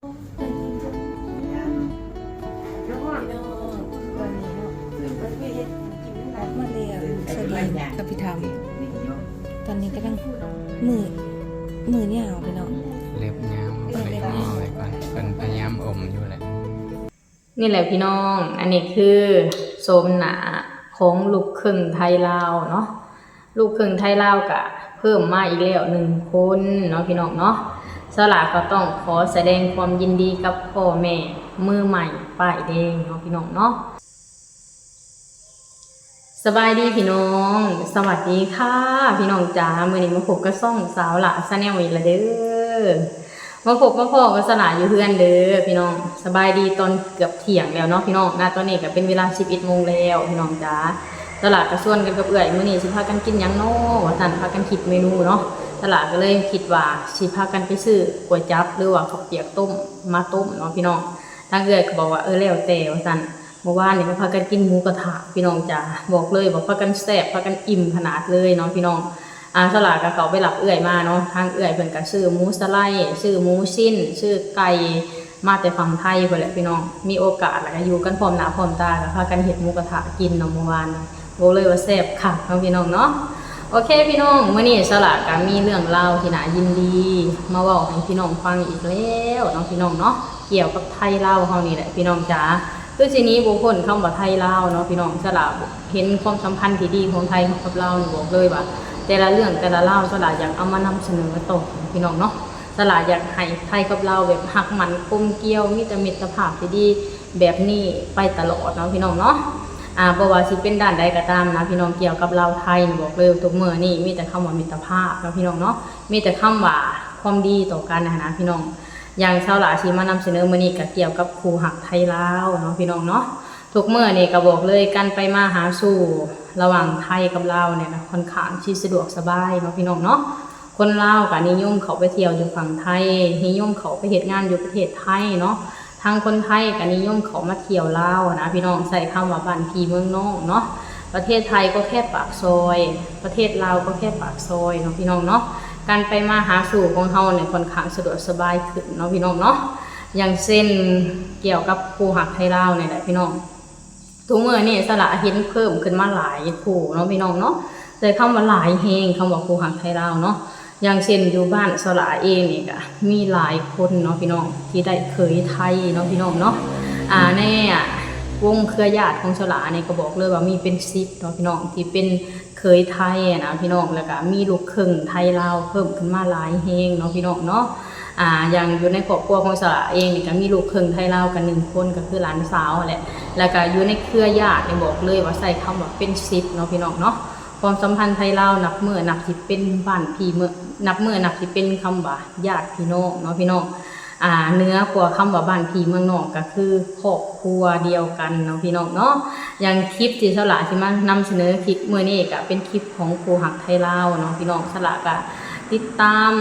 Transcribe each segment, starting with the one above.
ອອກມາແລ້ວ ສະຫວັດດີກັບພີ່ທຳ. ຕອນນີ້ກຳລັງ ມື້ ມື້ຍາວພີ່ນ້ອງ ເລັບຍາວ ເອີ ເລັບຍາວ ເລັບຍາວໄວ້ກ່ອນ ເພິ່ນພະຍາຍາມອົມຢູ່ແຫຼະ. ນີ້ແຫຼະພີ່ນ້ອງ ອັນນີ້ຄືໂສມໜ້າຂອງລູກເຄິ່ງໄທລາວເນາະ. ລູກເຄິ່ງໄທລາວກະເພີ່ມມາອີກແລ້ວໜຶ່ງຄົນເນາະພີ່ນ້ອງເນາະ. ສາວຫຼ້າກໍຕ້ອງຂໍສະແດງຄວາມຍິນດີກັບພໍ່ແມ່ມືໃໝ່ປ້າຍແດງເນາະພີ່ນ້ອງເນາະ. ສະບາຍດີພີ່ນ້ອງ ສະຫວັດດີຄ່ະພີ່ນ້ອງຈ໋າ. ມື້ນີ້ມາພົບກັບຊ່ອງສາວຫຼ້າ Channel ອີກແລ້ວເດີ. ມາພົບມາພໍ້ກັບສາວຫຼ້າຢູ່ເຮືອນເດີພີ່ນ້ອງ. ສະບາຍດີຕອນເກືອບທ່ຽງແລ້ວເນາະພີ່ນ້ອງ. ນະຕອນນີ້ກໍເປັນເວລາສິບເອັດໂມງແລ້ວພີ່ນ້ອງຈ໋າ. ສາວຫຼ້າກໍຊວນກັນກັບເອື້ອຍ ມື້ນີ້ຊິພາກັນກິນຫຍັງນໍ ວ່າຊັ້ນ ພາກັນຄິດເມນູເນາະ. ສາວຫຼ້າກໍເລີຍຄິດວ່າຊິພາກັນໄປຊື້ກວຍຈັບ ຫຼືວ່າເຂົ້າປຽກຕົ້ມມາຕົ້ມເນາະພີ່ນ້ອງ. ທາງເອື້ອຍກໍບອກວ່າ ເອີ ແລ້ວແຕ່ ວ່າຊັ້ນ. ເມື່ອວານນີ້ກໍພາກັນກິນໝູກະທະພີ່ນ້ອງຈ໋າ. ບອກເລີຍວ່າພາກັນແຊບ ພາກັນອີ່ມຂະໜາດເລີຍເນາະພີ່ນ້ອງ. ອາ ສາວຫຼ້າກໍເຂົ້າໄປຮັບເອື້ອຍມາເນາະ. ທາງເອື້ອຍເພິ່ນກໍຊື້ໝູສະໄລ ຊື້ໝູຊິ້ນ ຊື້ໄກ່ ມາແຕ່ຝັ່ງໄທພຸ້ນແຫຼະພີ່ນ້ອງ. ມີໂອກາດແລ້ວກໍຢູ່ກັນພ້ອມໜ້າພ້ອມຕາ ກໍພາກັນເຮັດໝູກະທະກິນເນາະເມື່ອວານນີ້. ບອກເລີຍວ່າແຊບຄັກເນາະພີ່ນ້ອງເນາະ. ໂອເຄພີ່ນ້ອງ ມື້ນີ້ສາວຫຼ້າກໍມີເລື່ອງລາວທີ່ໜ້າຍິນດີມາເວົ້າໃຫ້ພີ່ນ້ອງຟັງອີກແລ້ວເນາະພີ່ນ້ອງເນາະ. ກ່ຽວກັບໄທລາວເຮົານີ້ແຫຼະພີ່ນ້ອງຈ໋າ. ຄືຊິໜີບໍ່ພົ້ນຄຳວ່າໄທລາວເນາະພີ່ນ້ອງ. ສາວຫຼ້າເຫັນຄວາມສຳພັນທີ່ດີຂອງໄທກັບລາວນີ້ ບອກເລີຍວ່າແຕ່ລະເລື່ອງແຕ່ລະລາວ ສາວຫຼ້າຢາກເອົາມານຳສະເໜີຕໍ່ພີ່ນ້ອງເນາະ. ສາວຫຼ້າຢາກໃຫ້ໄທກັບລາວແບບຮັກໝັ້ນກົມກ່ຽວ ມີແຕ່ມິດຕະພາບທີ່ດີແບບນີ້ໄປຕະຫຼອດເນາະພີ່ນ້ອງເນາະ. ອາ ບໍ່ວ່າຊິເປັນດ້ານໃດກໍຕາມນະພີ່ນ້ອງ ກ່ຽວກັບລາວໄທນີ້ ບອກເລີຍທຸກມື້ນີ້ມີແຕ່ຄຳວ່າມິດຕະພາບເນາະພີ່ນ້ອງເນາະ. ມີແຕ່ຄຳວ່າຄວາມດີຕໍ່ກັນຫັ້ນນະພີ່ນ້ອງ. ຢ່າງສາວຫຼ້າຊິມານຳສະເໜີມື້ນີ້ກໍກ່ຽວກັບຄູ່ຮັກໄທລາວເນາະພີ່ນ້ອງເນາະ. ທຸກມື້ນີ້ກໍບອກເລີຍ ການໄປມາຫາສູ່ລະຫວ່າງໄທກັບລາວນີ້ນະ ຂ້ອນຂ້າງຊິສະດວກສະບາຍເນາະພີ່ນ້ອງເນາະ. ຄົນລາວກໍນິຍົມເຂົ້າໄປທ່ຽວຢູ່ຝັ່ງໄທ ນິຍົມເຂົ້າໄປເຮັດງານຢູ່ປະເທດໄທເນາະ. ທາງຄົນໄທກໍນິຍົມເຂົ້າມາທ່ຽວລາວນະພີ່ນ້ອງ ໃຊ້ຄຳວ່າບ້ານພີ່ເມືອງນ້ອງເນາະ. ປະເທດໄທກໍແຄ່ປາກຊອຍ ປະເທດລາວກໍແຄ່ປາກຊອຍເນາະພີ່ນ້ອງເນາະ. ການໄປມາຫາສູ່ຂອງເຮົານີ້ຂ້ອນຂ້າງສະດວກສະບາຍຂຶ້ນເນາະພີ່ນ້ອງເນາະ. ຢ່າງເຊັ່ນ ກ່ຽວກັບຄູ່ຮັກໄທລາວນີ້ແຫຼະພີ່ນ້ອງ. ທຸກມື້ນີ້ສາວຫຼ້າເຫັນເພີ່ມຂຶ້ນມາຫຼາຍຄູ່ເນາະພີ່ນ້ອງເນາະ. ໃຊ້ຄຳວ່າຫຼາຍແຮງ ຄຳວ່າຄູ່ຮັກໄທລາວເນາະ. ຢ່າງເຊັ່ນຢູ່ບ້ານສາວຫຼ້າເອງນີ້ກະມີຫຼາຍຄົນເນາະພີ່ນ້ອງ ທີ່ໄດ້ເຂີຍໄທເນາະພີ່ນ້ອງເນາະ. ອາ ໃນ ອາ ວົງເຄືອຍາດຂອງສາວຫຼ້ານີ້ກໍບອກເລີຍວ່າມີເປັນສິບເນາະພີ່ນ້ອງ ທີ່ເປັນເຂີຍໄທຫັ້ນນະພີ່ນ້ອງ. ແລ້ວກະມີລູກເຄິ່ງໄທລາວເພີ່ມຂຶ້ນມາຫຼາຍແຮງເນາະພີ່ນ້ອງເນາະ. ອາ ຢ່າງຢູ່ໃນຄອບຄົວຂອງສາວຫຼ້າເອງນີ້ກະມີລູກເຄິ່ງໄທລາວກັນໜຶ່ງຄົນ ກໍຄືຫຼານສາວຫັ້ນແຫຼະ. ແລ້ວກະຢູ່ໃນເຄືອຍາດນີ້ບອກເລີຍວ່າໃຊ້ຄຳວ່າເປັນສິບເນາະພີ່ນ້ອງເນາະ. ຄວາມສຳພັນໄທລາວນັບມື້ນັບຊິເປັນບ້ານພີ່ເມືອງ ນັບມື້ນັບຊິເປັນຄຳວ່າຍາດພີ່ນ້ອງເນາະພີ່ນ້ອງ. ອາ ເໜືອກວ່າຄຳວ່າບ້ານພີ່ເມືອງນ້ອງ ກໍຄືຄອບຄົວດຽວກັນເນາະພີ່ນ້ອງເນາະ. ຢ່າງຄລິບທີ່ສາວຫຼ້າຊິມານຳສະເໜີຄລິບມື້ນີ້ ກໍເປັນຄລິບຂອງຄູ່ຮັກໄທລາວເນາະພີ່ນ້ອງ. ສາວຫຼ້າກໍຕິດຕາມ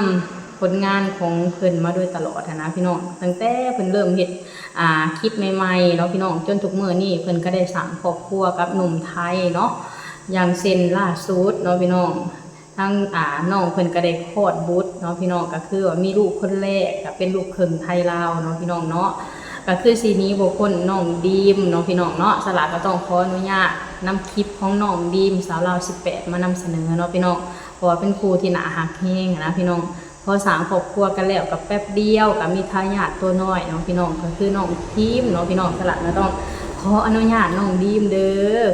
ຜົນງານຂອງເພິ່ນມາໂດຍຕະຫຼອດຫັ້ນນະພີ່ນ້ອງ ຕັ້ງແຕ່ເພິ່ນເລີ່ມເຮັດ ອາ ຄລິບໃໝ່ໆເນາະພີ່ນ້ອງ ຈົນທຸກມື້ນີ້ເພິ່ນກໍໄດ້ສ້າງຄອບຄົວກັບໜຸ່ມໄທເນາະ. ຢ່າງເຊັ່ນລ່າສຸດເນາະພີ່ນ້ອງ ທາງ ອາ ນ້ອງເພິ່ນກໍໄດ້ຄອດບຸດເນາະພີ່ນ້ອງ ກໍຄືວ່າມີລູກຄົນແລກກໍເປັນລູກເຄິ່ງໄທລາວເນາະພີ່ນ້ອງເນາະ. ກໍຄືຊິໜີບໍ່ພົ້ນນ້ອງດີມເນາະພີ່ນ້ອງເນາະ. ສາວຫຼ້າກໍຕ້ອງຂໍອະນຸຍາດນຳຄລິບຂອງນ້ອງດີມ ສາວລາວສິບແປດ ມານຳສະເໜີເນາະພີ່ນ້ອງ ເພາະວ່າເປັນຄູ່ທີ່ໜ້າຮັກແຮງຫັ້ນນະພີ່ນ້ອງ. ພໍສ້າງຄອບຄົວກັນແລ້ວກໍແປັບດຽວກໍມີທາຍາດຕົວນ້ອຍເນາະພີ່ນ້ອງ ກໍຄືນ້ອງດີມເນາະພີ່ນ້ອງ. ສາວຫຼ້າກໍຕ້ອງຂໍອະນຸຍາດນ້ອງດີມເດີ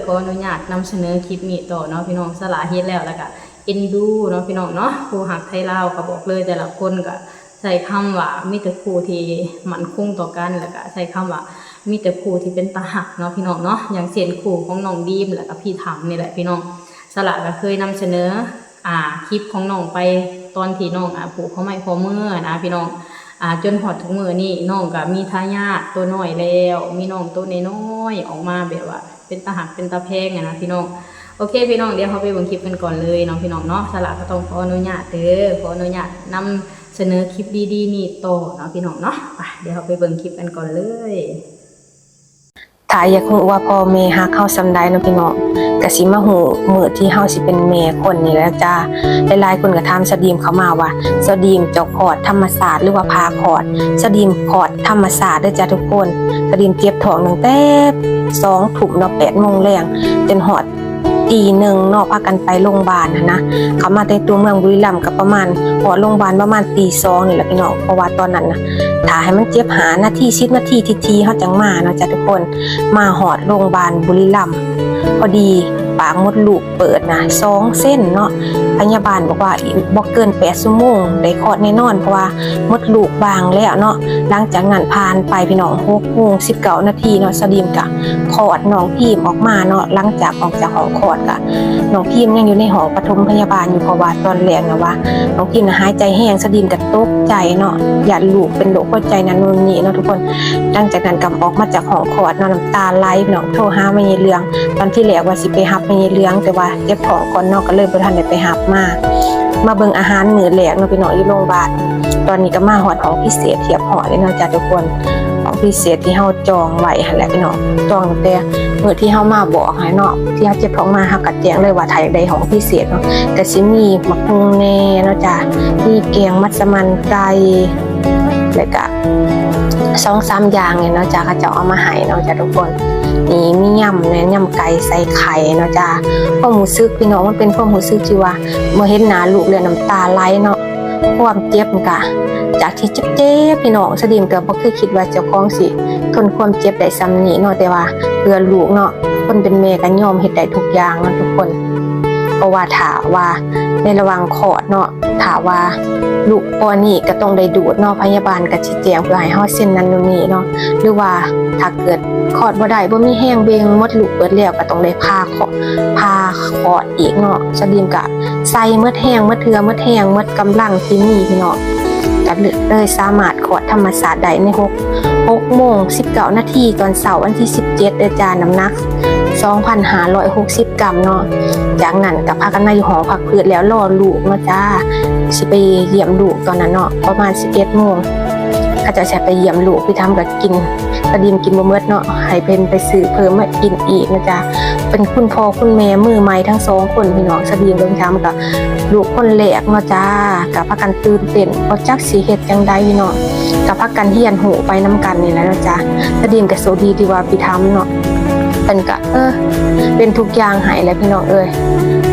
ຂໍອະນຸຍາດນຳສະເໜີຄລິບນີ້ຕໍ່ເນາະພີ່ນ້ອງ. ສາວຫຼ້າເຫັນແລ້ວ ແລ້ວກໍ ເອັນດູເນາະພີ່ນ້ອງເນາະ. ຄູ່ຮັກໄທລາວກໍບອກເລີຍ ແຕ່ລະຄົນກໍໃຊ້ຄຳວ່າມີແຕ່ຄູ່ທີ່ໝັ້ນຄົງຕໍ່ກັນ ແລ້ວກໍໃຊ້ຄຳວ່າມີແຕ່ຄູ່ທີ່ເປັນຕາຮັກເນາະພີ່ນ້ອງເນາະ. ຢ່າງເຊັ່ນຄູ່ຂອງນ້ອງດີມ ແລ້ວກໍພີ່ທຳນີ້ແຫຼະພີ່ນ້ອງ. ສາວຫຼ້າກໍເຄີຍນຳສະເໜີ ອາ ຄລິບຂອງນ້ອງໄປ ຕອນທີ່ນ້ອງ ອາ ຜູກຂໍ້ໄມ້ຂໍ້ມືນະພີ່ນ້ອງ. ອາ ຈົນຮອດທຸກມື້ນີ້ນ້ອງກໍມີທາຍາດຕົວນ້ອຍແລ້ວ ມີນ້ອງໂຕນ້ອຍໆອອກມາ ແບບວ່າ ເປັນຕາຮັກເປັນຕາແພງຫັ້ນນະພີ່ນ້ອງ. ໂອເຄພີ່ນ້ອງ ດຽວເຮົາໄປເບິ່ງຄລິບກັນກ່ອນເລີຍເນາະພີ່ນ້ອງເນາະ. ສາວຫຼ້າກໍຕ້ອງຂໍອະນຸຍາດເດີ ຂໍອະນຸຍາດນຳສະເໜີຄລິບດີໆນີ້ຕໍ່ເນາະພີ່ນ້ອງເນາະ. ໄປ ດຽວເຮົາໄປເບິ່ງຄລິບກັນກ່ອນເລີຍ. ຖ້າຢາກຮູ້ວ່າພໍ່ແມ່ຮັກເຮົາສ່ຳໃດເນາະພີ່ນ້ອງ ກະຊິມາຮູ້ມື້ທີ່ເຮົາຊິເປັນແມ່ຄົນນີ້ແຫຼະຈ້າ. ຫຼາຍໆຄົນກະຖາມສາວດີມເຂົ້າມາວ່າ ສາວດີມເຈົ້າຄອດທຳມະຊາດ ຫຼືວ່າຜ່າຄອດ? ສາວດີມຄອດທຳມະຊາດເດີຈ້າທຸກຄົນ. ສາວດີມເຈັບທ້ອງຕັ້ງແຕ່ສອງທຸ່ມເນາະ ແປດໂມງແລງ ຈົນຮອດ ຕີໜຶ່ງເນາະ ພາກັນໄປໂຮງບານຫັ້ນນະ. ເຂົ້າມາແຕ່ຕົວເມືອງບຸລີລຳກະປະມານ ຮອດໂຮງບານປະມານຕີສອງນີ້ແຫຼະພີ່ນ້ອງ ເພາະວ່າຕອນນັ້ນນະ ຖ້າໃຫ້ມັນເຈັບຫ້ານາທີ ສິບນາທີ ທີໆ ເຮົາຈັ່ງມາເນາະຈ້າທຸກຄົນ. ມາຮອດໂຮງບານບຸລີລຳ ພໍດີປາກມົດລູກເປີດນະ ສອງເຊັນເນາະ. ພະຍາບານບອກວ່າບໍ່ເກີນແປດຊົ່ວໂມງໄດ້ຄອດແນ່ນອນ ເພາະວ່າມົດລູກບາງແລ້ວເນາະ. ຫຼັງຈາກນັ້ນຜ່ານໄປພີ່ນ້ອງ ຫົກໂມງສິບເກົ້ານາທີເນາະ ສາວດີມກະຄອດນ້ອງພີມອອກມາເນາະ. ຫຼັງຈາກອອກຈາກຫ້ອງຄອດກະ ນ້ອງພີມຍັງຢູ່ໃນຫ້ອງປະຖົມພະຍາບານຢູ່ ເພາະວ່າຕອນແລກນະວ່ານ້ອງພີມນະຫາຍໃຈແຮງ ສາວດີມກະຕົກໃຈເນາະ ຢ້ານລູກເປັນໂລກຫົວໃຈນັ້ນໂນ່ນນີ້ເນາະທຸກຄົນ. ຫຼັງຈາກນັ້ນກະອອກມາຈາກຫ້ອງຄອດເນາະ ນ້ຳຕາໄຫຼພີ່ນ້ອງ ໂທຫາແມ່ໃຫຍ່ເລື່ອງ. ຕອນທີແລກວ່າຊິໄປຮັບແມ່ໃຫຍ່ເລື່ອງ ແຕ່ວ່າເຈັບທ້ອງກ່ອນເນາະ ກະເລີຍບໍ່ທັນໄດ້ໄປຮັບມາ. ມາເບິ່ງອາຫານມື້ແລກເນາະພີ່ນ້ອງ ຢູ່ໂຮງບານ. ຕອນນີ້ກະມາຮອດຫ້ອງພິເສດຮຽບຮ້ອຍແລ້ວເນາະຈ້າທຸກຄົນ. ຫ້ອງພິເສດທີ່ເຮົາຈອງໄວ້ຫັ້ນແຫຼະພີ່ນ້ອງ ຈອງຕັ້ງແຕ່ມື້ທີ່ເຮົາມາບອກຫັ້ນເນາະ ທີ່ເຮົາເຈັບທ້ອງມາ ເຮົາກະແຈ້ງເລີຍວ່າຖ້າຢາກໄດ້ຫ້ອງພິເສດເນາະ ກະຊິມີໝາກຫຸ່ງແນ່ເນາະຈ້າ ມີແກງມັດສະໝັ່ນໄກ່ ແລ້ວກະສອງສາມຢ່າງນີ້ເນາະຈ້າ ເຂົາເຈົ້າເອົາມາໃຫ້ເນາະຈ້າທຸກຄົນ. ນີ້ມີຍຳແນ່ ຍຳໄກ່ໃສ່ໄຂ່ເນາະຈ້າ. ຄວາມຮູ້ສຶກພີ່ນ້ອງ ມັນເປັນຄວາມຮູ້ສຶກທີ່ວ່າ ເມື່ອເຫັນໜ້າລູກແລ້ວນ້ຳຕາໄຫຼເນາະ. ຄວາມເຈັບມັນກະ ຈາກທີ່ເຈັບໆ ພີ່ນ້ອງ ສາວດີມກະບໍ່ເຄີຍຄິດວ່າເຈົ້າຂອງຊິທົນຄວາມເຈັບໄດ້ສ່ຳນີ້ເນາະ ແຕ່ວ່າເພື່ອລູກເນາະ ຄົນເປັນແມ່ກະຍອມເຮັດໄດ້ທຸກຢ່າງເນາະທຸກຄົນ. ເພາະວ່າຖ້າວ່າໃນລະຫວ່າງຄອດເນາະ ຖ້າວ່າລູກປ້ອນນີ້ກະຕ້ອງໄດ້ດູດເນາະ ພະຍາບານກະຊິແຈ້ງເພື່ອໃຫ້ເຮົາເຊັນນັ້ນໂນ່ນນີ້ເນາະ ຫຼືວ່າຖ້າເກີດຄອດບໍ່ໄດ້ ບໍ່ມີແຮງເບັ່ງ ມົດລູກເປີດແລ້ວ ກະຕ້ອງໄດ້ຜ່າຄອດ ຜ່າຄອດອີກເນາະ. ສາວດີມກະ ໃສ່ໝົດແຮງ ໝົດເຫື່ອ ໝົດແຮງ ໝົດກຳລັງທີ່ມີພີ່ນ້ອງ ກະເລີຍສາມາດຄອດທຳມະຊາດໄດ້ໃນຫົກ ຫົກໂມງສິບເກົ້ານາທີ ຕອນເຊົ້າວັນທີສິບເຈັດເດີຈ້າ. ນ້ຳໜັກສອງພັນຫ້າຮ້ອຍຫົກສິບກຣາມເນາະ. ຈາກນັ້ນກະພາກັນມາຢູ່ຫໍພັກພືດແລ້ວ ລໍລູກເນາະຈ້າ ຊິໄປຢ້ຽມລູກຕອນນັ້ນເນາະ ປະມານສິບເອັດໂມງ ເຂົາເຈົ້າຊິໃຫ້ໄປຢ້ຽມລູກ. ພີ່ທຳກະກິນ ສາວດີມກິນບໍ່ໝົດເນາະ ໃຫ້ເພິ່ນໄປຊື້ເພີ່ມມາກິນອີກເນາະຈ້າ. ເປັນຄຸນພໍ່ຄຸນແມ່ມືໃໝ່ທັງສອງຄົນພີ່ນ້ອງ ສາວດີມກັບພີ່ທຳ ກະລູກຄົນແລກເນາະຈ້າ ກະພາກັນຕື່ນເຕັ້ນ ບໍ່ຈັກຊິເຮັດຈັ່ງໃດພີ່ນ້ອງ ກະພາກັນຮຽນຮູ້ໄປນຳກັນນີ້ແຫຼະເນາະຈ້າ. ສາວດີມກະໂຊກດີທີ່ວ່າພີ່ທຳເນາະ ເພິ່ນກະ ເອີ ເປັນທຸກຢ່າງໃຫ້ແຫຼະພີ່ນ້ອງເອີຍ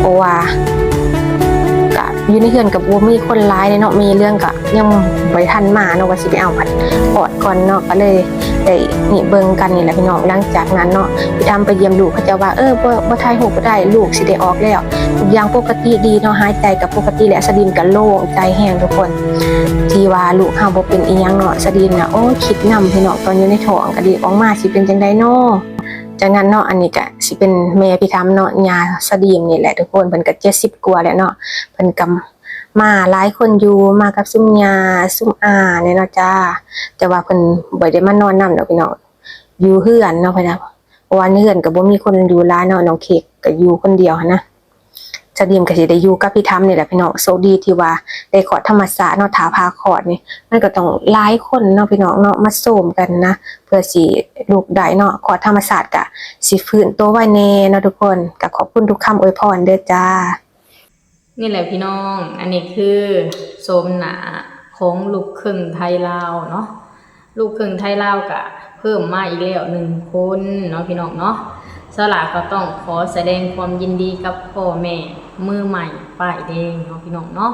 ເພາະວ່າກະຢູ່ໃນເຮືອນກະບໍ່ມີຄົນຫຼາຍເດ້ເນາະ ແມ່ເລື່ອງກະ ຍັງບໍ່ໄດ້ທັນມາເນາະ ວ່າຊິໄປເອົາພັດຄອດກ່ອນເນາະ ກະເລີຍໄດ້ນີ້ເບິ່ງກັນນີ້ແຫຼະພີ່ນ້ອງ. ຫຼັງຈາກນັ້ນເນາະ ພີ່ທຳໄປຢ້ຽມລູກ ເຂົາເຈົ້າວ່າ ເອີ ບໍ່ ບໍ່ຖ່າຍຮູບກະໄດ້ ລູກຊິໄດ້ອອກແລ້ວ ທຸກຢ່າງປົກກະຕິດີເນາະ ຫາຍໃຈກະປົກກະຕິແລ້ວ. ສາວດີມກະໂລ່ງໃຈແຮງທຸກຄົນ ທີ່ວ່າລູກເຮົາບໍ່ເປັນອີ່ຫຍັງເນາະ. ສາວດີມນະ ໂອ້ຍ ຄິດນຳພີ່ນ້ອງ ຕອນຢູ່ໃນທ້ອງກະດີ ອອກມາຊິເປັນຈັ່ງໃດເນາະ. ຈາກນັ້ນເນາະ ອັນນີ້ກະຊິເປັນແມ່ພີ່ທຳເນາະ ຍ່າສາວດີມນີ້ແຫຼະທຸກຄົນ ເພິ່ນກະເຈັດສິບກວ່າແລ້ວເນາະ ເພິ່ນກະ ມາຫຼາຍຄົນຢູ່ ມາກັບຊຸມຍ່າຊຸມອານີ້ເນາະຈ້າ. ແຕ່ວ່າເພິ່ນບໍ່ໄດ້ມານອນນຳດອກພີ່ນ້ອງ ຢູ່ເຮືອນເນາະ ເພາະວ່າໃນເຮືອນກະບໍ່ມີຄົນຢູ່ຫຼາຍເນາະ ນ້ອງເຄ້ກກະຢູ່ຄົນດຽວຫັ້ນນະ. ສາວດີມກະຊິໄດ້ຢູ່ກັບພີ່ທຳນີ້ແຫຼະພີ່ນ້ອງ. ໂຊກດີທີ່ວ່າໄດ້ຄອດທຳມະຊາດເນາະ ຖ້າຜ່າຄອດນີ້ມັນກະຕ້ອງຫຼາຍຄົນເນາະພີ່ນ້ອງເນາະ ມາໂຊມກັນນະ ເພື່ອຊິລຸກໄດ້ເນາະ. ຄອດທຳມະຊາດກະຊິຟື້ນໂຕໄວແນ່ເນາະທຸກຄົນ. ກະຂອບຄຸນທຸກຄຳອວຍພອນເດີຈ້າ. ນີ້ແຫຼະພີ່ນ້ອງ ອັນນີ້ຄືໂສມໜ້າຂອງລູກເຄິ່ງໄທລາວເນາະ. ລູກເຄິ່ງໄທລາວກະເພີ່ມມາອີກແລ້ວໜຶ່ງຄົນເນາະພີ່ນ້ອງເນາະ. ສາວຫຼ້າກໍຕ້ອງຂໍສະແດງຄວາມຍິນດີກັບພໍ່ແມ່ມືໃໝ່ປ້າຍແດງເນາະພີ່ນ້ອງເນາະ.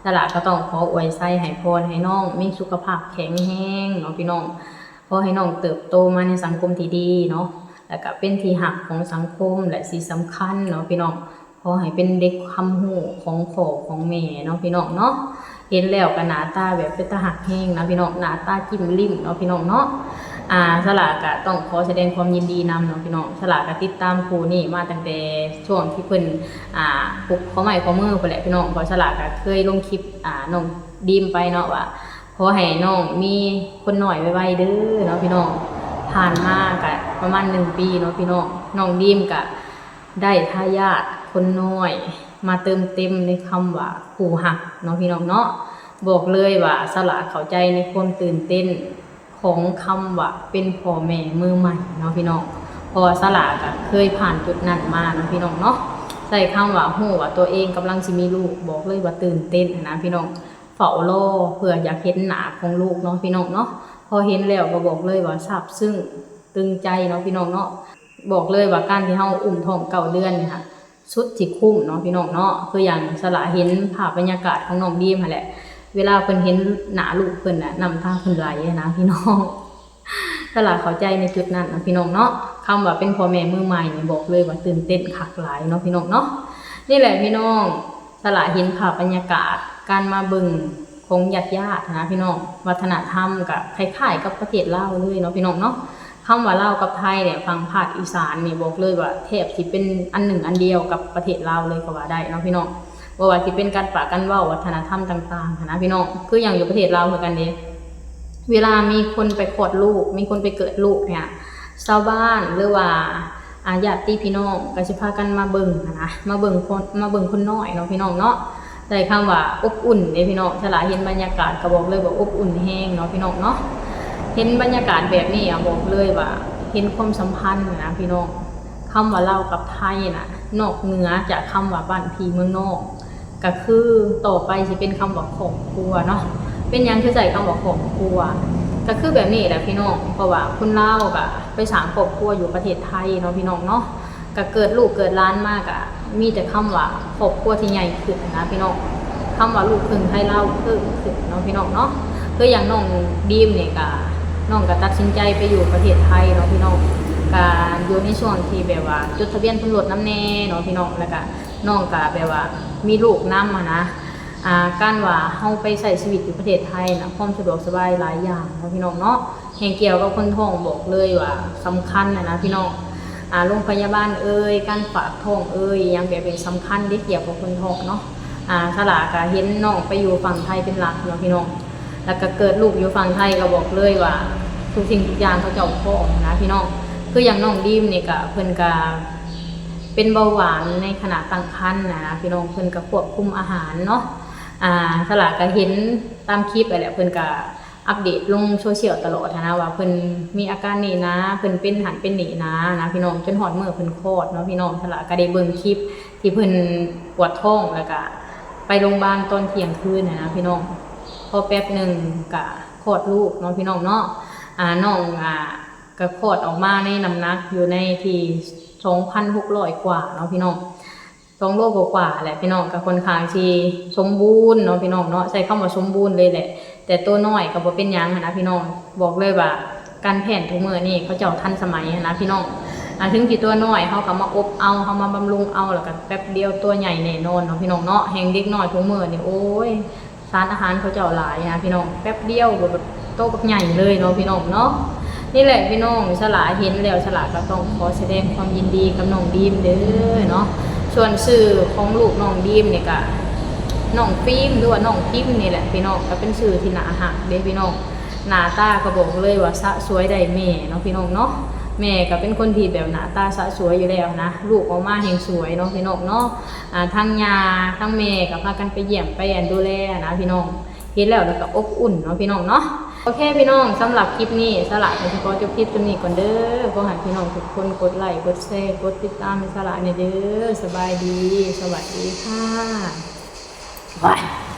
ສາວຫຼ້າກໍຕ້ອງຂໍອວຍໄຊໃຫ້ພອນໃຫ້ນ້ອງມີສຸຂະພາບແຂງແຮງເນາະພີ່ນ້ອງ. ຂໍໃຫ້ນ້ອງເຕີບໂຕມາໃນສັງຄົມທີ່ດີເນາະ ແລ້ວກະເປັນທີ່ຮັກຂອງສັງຄົມ ແລະ ທີ່ສຳຄັນເນາະພີ່ນ້ອງ ຂໍໃຫ້ເປັນເດັກຄຳຮູ້ຂອງພໍ່ຂອງແມ່ເນາະພີ່ນ້ອງເນາະ. ເຫັນແລ້ວກະໜ້າຕາແບບເປັນຕາຮັກແຮງນະພີ່ນ້ອງ ໜ້າຕາຈິ້ມລິ້ມເນາະພີ່ນ້ອງເນາະ. ອາ ສາວຫຼ້າກະຕ້ອງຂໍສະແດງຄວາມຍິນດີນຳເນາະພີ່ນ້ອງ. ສາວຫຼ້າກະຕິດຕາມຄູ່ນີ້ມາຕັ້ງແຕ່ຊ່ວງທີ່ເພິ່ນ ອາ ຜູກຂໍ້ໄມ້ຂໍ້ມືພຸ້ນແຫຼະພີ່ນ້ອງ ເພາະສາວຫຼ້າກະເຄີຍລົງຄລິບ ອາ ນ້ອງດີມໄປເນາະວ່າ ຂໍໃຫ້ນ້ອງມີຄົນນ້ອຍໄວໆເດີເນາະພີ່ນ້ອງ. ຜ່ານມາກະປະມານໜຶ່ງປີເນາະພີ່ນ້ອງ ນ້ອງດີມກະ ໄດ້ທາຍາດຄົນນ້ອຍມາເຕີມເຕັມໃນຄຳວ່າຄູ່ຮັກເນາະພີ່ນ້ອງເນາະ. ບອກເລີຍວ່າສາວຫຼ້າເຂົ້າໃຈໃນຄວາມຕື່ນເຕັ້ນຂອງຄຳວ່າເປັນພໍ່ແມ່ມືໃໝ່ເນາະພີ່ນ້ອງ. ເພາະວ່າສາລາກໍເຄີຍຜ່ານຈຸດນັ້ນມາເນາະພີ່ນ້ອງເນາະ. ໃຊ້ຄຳວ່າຮູ້ວ່າຕົວເອງກຳລັງຊິມີລູກ ບອກເລີຍວ່າຕື່ນເຕັ້ນຫັ້ນນະພີ່ນ້ອງ, ເຝົ້າລໍເພື່ອຢາກເຫັນໜ້າຂອງລູກເນາະພີ່ນ້ອງເນາະ. ພໍເຫັນແລ້ວກໍບອກເລີຍວ່າຊາບຊຶ້ງຕຶງໃຈເນາະພີ່ນ້ອງເນາະ. ບອກເລີຍວ່າການທີ່ເຮົາອຸ້ມທ້ອງເກົ້າເດືອນນີ້ຫະ ສຸດທີ່ຄຸ້ມເນາະພີ່ນ້ອງເນາະ. ຄືຢ່າງສາລາເຫັນພາບບັນຍາກາດຂອງນ້ອງດີມຫັ້ນແຫຼະ, ເວລາເພິ່ນເຫັນໜ້າລູກເພິ່ນນະ ນ້ຳຕາເພິ່ນໄຫຼຫັ້ນນະພີ່ນ້ອງ. ສາລາເຂົ້າໃຈໃນຈຸດນັ້ນນະພີ່ນ້ອງເນາະ. ຄຳວ່າເປັນພໍ່ແມ່ມືໃໝ່ນີ້ ບອກເລີຍວ່າຕື່ນເຕັ້ນຄັກຫຼາຍເນາະພີ່ນ້ອງເນາະ. ນີ້ແຫຼະພີ່ນ້ອງ, ສາລາເຫັນພາບບັນຍາກາດການມາເບິ່ງຂອງຍາດໆຫັ້ນນະພີ່ນ້ອງ, ວັດທະນະທຳກໍຄ້າຍໆກັບປະເທດລາວເລີຍເນາະພີ່ນ້ອງເນາະ. ຄຳວ່າລາວກັບໄທນີ້ ຝັ່ງພາກອີສານນີ້ ບອກເລີຍວ່າແທບຊິເປັນອັນໜຶ່ງອັນດຽວກັບປະເທດລາວເລີຍກໍວ່າໄດ້ເນາະພີ່ນ້ອງ. ບໍ່ວ່າຊິເປັນການປາກການເວົ້າ, ວັດທະນະທຳຕ່າງໆຫັ້ນນະພີ່ນ້ອງ. ຄືຢ່າງຢູ່ປະເທດລາວຄືກັນເດ້, ເວລາມີຄົນໄປຄອດລູກ, ມີຄົນໄປເກີດລູກເນີ້ຍ, ຊາວບ້ານ ຫຼືວ່າ ອາ ຍາດຕິພີ່ນ້ອງກໍຊິພາກັນມາເບິ່ງຫັ້ນນະ, ມາເບິ່ງຄົນ, ມາເບິ່ງຄົນນ້ອຍເນາະພີ່ນ້ອງເນາະ. ໃຊ້ຄຳວ່າອົບອຸ່ນເດ້ພີ່ນ້ອງ. ສາລາເຫັນບັນຍາກາດກໍບອກເລີຍວ່າອົບອຸ່ນແຮງເນາະພີ່ນ້ອງເນາະ. ເຫັນບັນຍາກາດແບບນີ້ອະ ບອກເລີຍວ່າເຫັນຄວາມສຳພັນນະພີ່ນ້ອງ. ຄຳວ່າລາວກັບໄທນະ ນອກເໜືອຈາກຄຳວ່າບ້ານພີ່ເມືອງນອງ ກໍຄືຕໍ່ໄປຊິເປັນຄຳວ່າຄອບຄົວເນາະ. ເປັນຫຍັງຄືໃຊ້ຄຳວ່າຄອບຄົວ? ກໍຄືແບບນີ້ແຫຼະພີ່ນ້ອງ, ເພາະວ່າຄົນລາວກໍໄປສ້າງຄອບຄົວຢູ່ປະເທດໄທເນາະພີ່ນ້ອງເນາະ. ກະເກີດລູກເກີດຫຼານມາກະມີແຕ່ຄຳວ່າຄອບຄົວທີ່ໃຫຍ່ຂຶ້ນນະພີ່ນ້ອງ, ຄຳວ່າລູກເຄິ່ງໄທລາວເພີ່ມຂຶ້ນເນາະພີ່ນ້ອງເນາະ. ຄືຢ່າງນ້ອງດີມນີ້ກະ ນ້ອງກະຕັດສິນໃຈໄປຢູ່ປະເທດໄທເນາະພີ່ນ້ອງ, ກະຢູ່ໃນຊ່ວງທີ່ແບບວ່າຈົດທະບຽນສົມລົດນຳແດ່ເນາະພີ່ນ້ອງ, ແລ້ວກະນ້ອງກະແບບວ່າມີລູກນຳຫັ້ນນະ. ອ່າ ການວ່າເຮົາໄປໃຊ້ຊີວິດຢູ່ປະເທດໄທນະ ຄວາມສະດວກສະບາຍຫຼາຍຢ່າງເນາະພີ່ນ້ອງເນາະ. ແຮ່ງກ່ຽວກັບຄົນທ້ອງ ບອກເລີຍວ່າສຳຄັນຫັ້ນນະພີ່ນ້ອງ. ອ່າ ໂຮງພະຍາບານເອີຍ, ການຝາກທ້ອງເອີຍ, ອີ່ຫຍັງແບບນີ້ສຳຄັນເດ້ ກ່ຽວກັບຄົນທ້ອງເນາະ. ອ່າ ສາລາກະເຫັນນ້ອງໄປຢູ່ຝັ່ງໄທເປັນຫຼັກເນາະພີ່ນ້ອງ, ແລ້ວກະເກີດລູກຢູ່ຝັ່ງໄທ ກໍບອກເລີຍວ່າທຸກສິ່ງທຸກຢ່າງເຂົາເຈົ້າພ້ອມນະພີ່ນ້ອງ. ຄືຢ່າງນ້ອງດີມນີ້ກະ ເພິ່ນກະເປັນເບົາຫວານໃນຂະນະຕັ້ງຄັນນະພີ່ນ້ອງ, ເພິ່ນກະຄວບຄຸມອາຫານເນາະ. ອ່າ ສາລາກະເຫັນຕາມຄລິບຫັ້ນແຫຼະ, ເພິ່ນກະ ອັບເດດລົງໂຊຊຽວຕະຫຼອດຫັ້ນນະ ວ່າເພິ່ນມີອາການນີ້ນາ, ເພິ່ນເປັນຫັ້ນເປັນນີ້ນາ ນະພີ່ນ້ອງ, ຈົນຮອດມື້ເພິ່ນຄອດເນາະພີ່ນ້ອງ. ສາລາກໍໄດ້ເບິ່ງຄລິບທີ່ເພິ່ນປວດທ້ອງ ແລ້ວກະໄປໂຮງບານຕອນທ່ຽງຄືນຫັ້ນນະພີ່ນ້ອງ. ພໍແປັບໜຶ່ງກະຄອດລູກເນາະພີ່ນ້ອງເນາະ. ອ່າ ນ້ອງ ອ່າ ກະຄອດອອກມາໃນນ້ຳໜັກຢູ່ໃນທີ່ສອງພັນຫົກຮ້ອຍກວ່າເນາະພີ່ນ້ອງ. ສອງໂລກວ່າໆແຫຼະພີ່ນ້ອງ, ກໍຄ່ອນຂ້າງຊິສົມບູນເນາະພີ່ນ້ອງເນາະ, ໃຊ້ຄຳວ່າສົມບູນເລີຍແຫຼະ. ແຕ່ໂຕນ້ອຍກໍບໍ່ເປັນຫຍັງຫັ້ນນະພີ່ນ້ອງ, ບອກເລີຍວ່າການແພດທຸກມື້ນີ້ເຂົາເຈົ້າທັນສະໄໝຫັ້ນນະພີ່ນ້ອງ. ອາ ເຖິງຊິຕົວນ້ອຍ ເຮົາກໍມາອົບເອົາ, ເຮົາມາບຳລຸງເອົາ, ແລ້ວກໍແປັບດຽວຕົວໃຫຍ່ແນ່ນອນເນາະພີ່ນ້ອງເນາະ. ແຮ່ງເດັກນ້ອຍທຸກມື້ນີ້ ໂອ້ຍ ສານອາຫານເຂົາເຈົ້າຫຼາຍນະພີ່ນ້ອງ, ແປັບດຽວແບບໂຕບັກໃຫຍ່ເລີຍເນາະພີ່ນ້ອງເນາະ. ນີ້ແຫຼະພີ່ນ້ອງ, ສາລາເຫັນແລ້ວ ສາລາກໍຕ້ອງຂໍສະແດງຄວາມຍິນດີກັບນ້ອງດີມເດີເນາະ. ສ່ວນຊື່ຂອງລູກນ້ອງດີມນີ້ກະນ້ອງຟິມ ຫຼືວ່ານ້ອງພິມນີ້ແຫຼະພີ່ນ້ອງ, ກໍເປັນຊື່ທີ່ໜ້າຮັກເດ້ພີ່ນ້ອງ. ໜ້າຕາກໍບອກເລີຍວ່າສະສວຍໄດ້ແມ່ເນາະພີ່ນ້ອງເນາະ. ແມ່ກໍເປັນຄົນທີ່ແບບໜ້າຕາສະສວຍຢູ່ແລ້ວນະ, ລູກອອກມາແຮ່ງສວຍເນາະພີ່ນ້ອງເນາະ. ອ່າ ທັງຍ່າທັງແມ່ກໍພາກັນໄປຢ້ຽມໄປອັນດູແລນະພີ່ນ້ອງ. ເຫັນແລ້ວ ແລ້ວກໍອົບອຸ່ນເນາະພີ່ນ້ອງເນາະ. ໂອເຄພີ່ນ້ອງ, ສຳລັບຄລິບນີ້ ສາລາກໍຊິຂໍຈົບຄລິບສ່ຳນີ້ກ່ອນເດີ. ຂໍໃຫ້ພີ່ນ້ອງທຸກຄົນກົດໄລ ກົດແຊ ກົດຕິດຕາມໃຫ້ສາລາແດ່ເດີ. ສະບາຍດີ, ສະຫວັດດີຄ່ະ.